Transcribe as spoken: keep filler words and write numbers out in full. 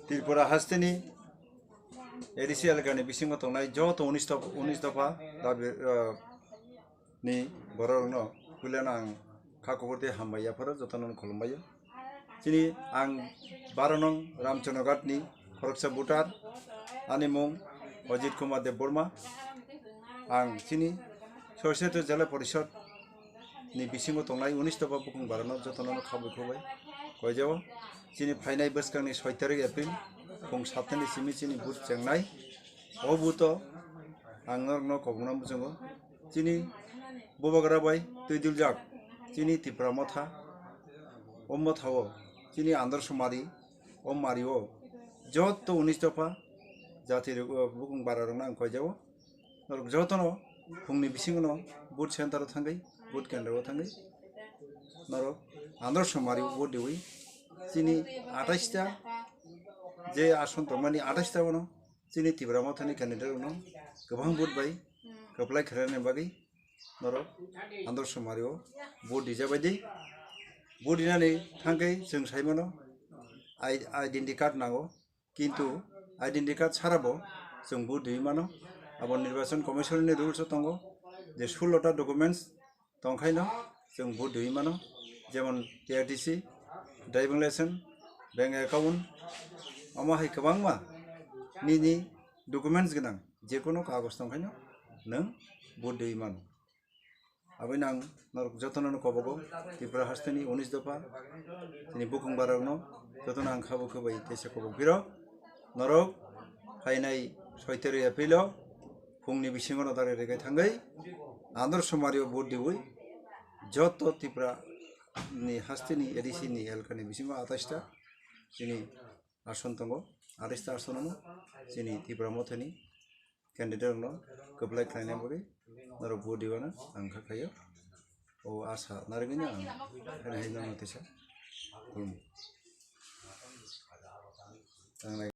Tripura hasteni A D C elakani bisingo tongnai joto unis dopha, unis dopha dabi, ah, ni bororokno puilano ang kha kubur tei hambai yapharo jotono khulumbaio. Chini ang baro nong Ramchandraghat ni khoroksa voter, ani mung Ajit Kumar Debbarma. Ang chini Sorokshetra Jila Porishod ni bisingo tongnai unis dopha bukung barano jotono khabui khubai koijao. Chini phainai bwskangni soi tarik April phung sattani simi chini vote chengnai. O vote o ang norokno kobokna muchungo. Chini bubagra bai twi duljak chini Tipra Motha. O Motha o chini Andarsomari, o Mari o joto unis dopha jati rok, bukung bara rokno ang koijao. Norok jotono phungni bisingono vote center o thangwi, vote kendro o thangwi norok Andarsomari vote diwi chini atais ta je ason tongmani atais ta bono chini Tipra Mothani candidate rokno kwbang vote bai kwplai khlaina bagwi norok Andarsomari o vote dijabai di. Vote dinani thangwi chwng sai mano I-, identity card nango, kintu identity card sara bo chwng vote diwi mano. Abo Nirbachan Commission ni rules o tongo je sullo ta documents tongkhaino chwng vote diwi mano, jemon T R T C, driving license, bank account, omo hai kwbangma nini documents gwnang jekono kagoj tongkhaino nwng vote diwi mano. Aboni ang norok jotono no kobogo, Tripura hasteni unis dopha chini bukung barokno jotono ang khabui khubai teisa kobok phiro. Norok phainai soi tarik April o phungni bisingo no dare regai thangwi Andarsomari o vote diwi joto Tripura ni hasteni A D C ni elakani bisingo atais ta chini ason tongo, atais ta asono chini Tipra Mothani candidate rokno kwplai khlaina bagwi norok vote diwano ang kha khaio. O asa narigwino ang haino haino teisa khulumgo. Tanglai.